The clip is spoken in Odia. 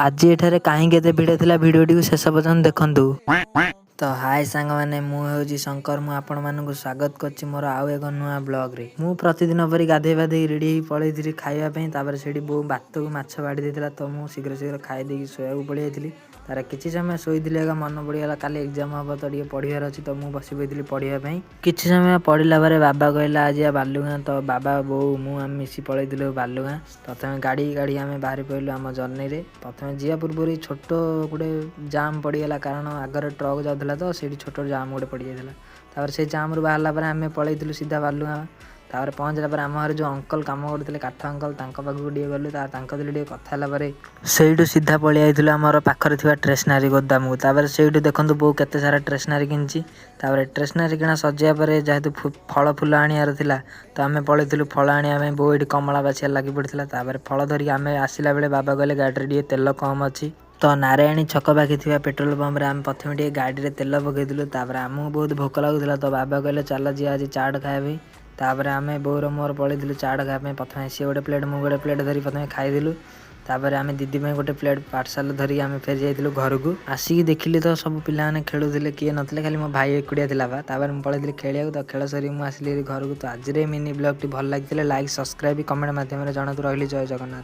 ଆଜି ଏଠାରେ କାହିଁକି ଏତେ ଭିଡ଼ ଥିଲା, ଭିଡ଼ିଓଟିକୁ ଶେଷ ପର୍ଯ୍ୟନ୍ତ ଦେଖନ୍ତୁ। ତ ହାଏ ସାଙ୍ଗମାନେ, ମୁଁ ହେଉଛି ଶଙ୍କର। ମୁଁ ଆପଣମାନଙ୍କୁ ସ୍ୱାଗତ କରୁଛି ମୋର ଆଉ ଏକ ନୂଆ ବ୍ଲଗ୍ରେ। ମୁଁ ପ୍ରତିଦିନ ପରି ଗାଧେଇ ପାଧେଇ ରେଡ଼ି ହେଇ ପଳେଇଥିଲି ଖାଇବା ପାଇଁ। ତାପରେ ସେଇଠି ବୋଉ ଭାତକୁ ମାଛ ବାଢ଼ି ଦେଇଥିଲା, ତ ମୁଁ ଶୀଘ୍ର ଶୀଘ୍ର ଖାଇ ଦେଇକି ଶୋଇବାକୁ ପଳେଇ ଯାଇଥିଲି। ତାର କିଛି ସମୟ ଶୋଇଥିଲି ଏକା ମନେ ପଡ଼ିଗଲା କାଲି ଏକ୍ଜାମ୍ ହେବ, ତ ଟିକେ ପଢ଼ିବାର ଅଛି। ତ ମୁଁ ବସି ପଡ଼ିଥିଲି ପଢ଼ିବା ପାଇଁ। କିଛି ସମୟ ପଢ଼ିଲା ପରେ ବାବା କହିଲା, ଆଜି ବାଲୁଗାଁ। ତ ବାବା, ବୋଉ, ମୁଁ ଆମେ ମିଶି ପଳେଇଥିଲୁ ବାଲୁଗାଁ। ପ୍ରଥମେ ଗାଡ଼ି ଗାଡ଼ି ଆମେ ବାହାରି ପଡ଼ିଲୁ ଆମ ଜର୍ଣ୍ଣିରେ। ପ୍ରଥମେ ଯିବା ପୂର୍ବରୁ ଛୋଟ ଗୋଟେ ଜାମ୍ ପଡ଼ିଗଲା, କାରଣ ଆଗରେ ଟ୍ରକ୍ ଯାଉଥିଲା, ତ ସେଇଠି ଛୋଟ ଜାମ୍ ଗୋଟେ ପଡ଼ିଯାଇଥିଲା। ତାପରେ ସେଇ ଜାମ୍ରୁ ବାହାରିଲା ପରେ ଆମେ ପଳେଇଥିଲୁ ସିଧା ବାଲୁଗାଁ। ତାପରେ ପହଞ୍ଚିଲା ପରେ ଆମ ଘରେ ଯେଉଁ ଅଙ୍କଲ କାମ କରୁଥିଲେ, କାଠ ଅଙ୍କଲ, ତାଙ୍କ ପାଖକୁ ଟିକେ ଗଲୁ। ତାଙ୍କ ସହିତ ଟିକେ କଥା ହେଲା ପରେ ସେଇଠୁ ସିଧା ପଳେଇ ଯାଇଥିଲୁ ଆମର ପାଖରେ ଥିବା ଷ୍ଟେସନାରୀ ଗୋଦାମକୁ। ତାପରେ ସେଇଠୁ ଦେଖନ୍ତୁ, ବୋଉ କେତେ ସାରା ଷ୍ଟେସନାରୀ କିଣିଛି। ତାପରେ ଷ୍ଟେସନାରୀ କିଣା ସଜିବା ପରେ ଯେହେତୁ ଫଳ ଫୁଲ ଆଣିବାର ଥିଲା, ତ ଆମେ ପଳେଇଥିଲୁ ଫଳ ଆଣିବା ପାଇଁ। ବୋଉ ଏଇଠି କମଳା ବାଛିବାରେ ଲାଗି ପଡ଼ିଥିଲା। ତାପରେ ଫଳ ଧରିକି ଆମେ ଆସିଲା ବେଳେ ବାବା କହିଲେ, ଗାଡ଼ିରେ ଟିକେ ତେଲ କମ୍ ଅଛି। ତ ନାରାୟଣୀ ଛକ ପାଖେ ଥିବା ପେଟ୍ରୋଲ ପମ୍ପରେ ଆମେ ପ୍ରଥମେ ଟିକେ ଗାଡ଼ିରେ ତେଲ ପକେଇଥିଲୁ। ତାପରେ ଆମକୁ ବହୁତ ଭୋକ ଲାଗୁଥିଲା, ତ ବାବା କହିଲେ, ଚାଲ ଯିବା ଆଜି ଚାଟ୍ ଖାଇବା ପାଇଁ। ତାପରେ ଆମେ ବୋଉର ମୋର ପଳେଇଥିଲୁ ଚାଟ୍ ଖାଇବା ପାଇଁ। ପ୍ରଥମେ ସିଏ ଗୋଟେ ପ୍ଲେଟ୍, ମୁଁ ଗୋଟେ ପ୍ଲେଟ୍ ଧରି ପ୍ରଥମେ ଖାଇଦେଲୁ। ତାପରେ ଆମେ ଦିଦି ପାଇଁ ଗୋଟେ ପ୍ଲେଟ୍ ପାର୍ସଲ ଧରିକି ଆମେ ଫେରି ଯାଇଥିଲୁ ଘରକୁ। ଆସିକି ଦେଖିଲି ତ ସବୁ ପିଲାମାନେ ଖେଳୁଥିଲେ, କିଏ ନଥିଲେ, ଖାଲି ମୋ ଭାଇ ଏକୁଟିଆ ଥିଲା ବା। ତାପରେ ମୁଁ ପଳେଇଥିଲି ଖେଳିବାକୁ। ତ ଖେଳ ସରି ମୁଁ ଆସିଲି ଘରକୁ। ତ ଆଜିର ଏ ମିନି ବ୍ଲଗ୍ଟି ଭଲ ଲାଗିଥିଲେ ଲାଇକ୍, ସବସ୍କ୍ରାଇବ୍, କମେଣ୍ଟ ମାଧ୍ୟମରେ ଜଣାନ୍ତୁ। ରହିଲି, ଜୟ ଜଗନ୍ନାଥ।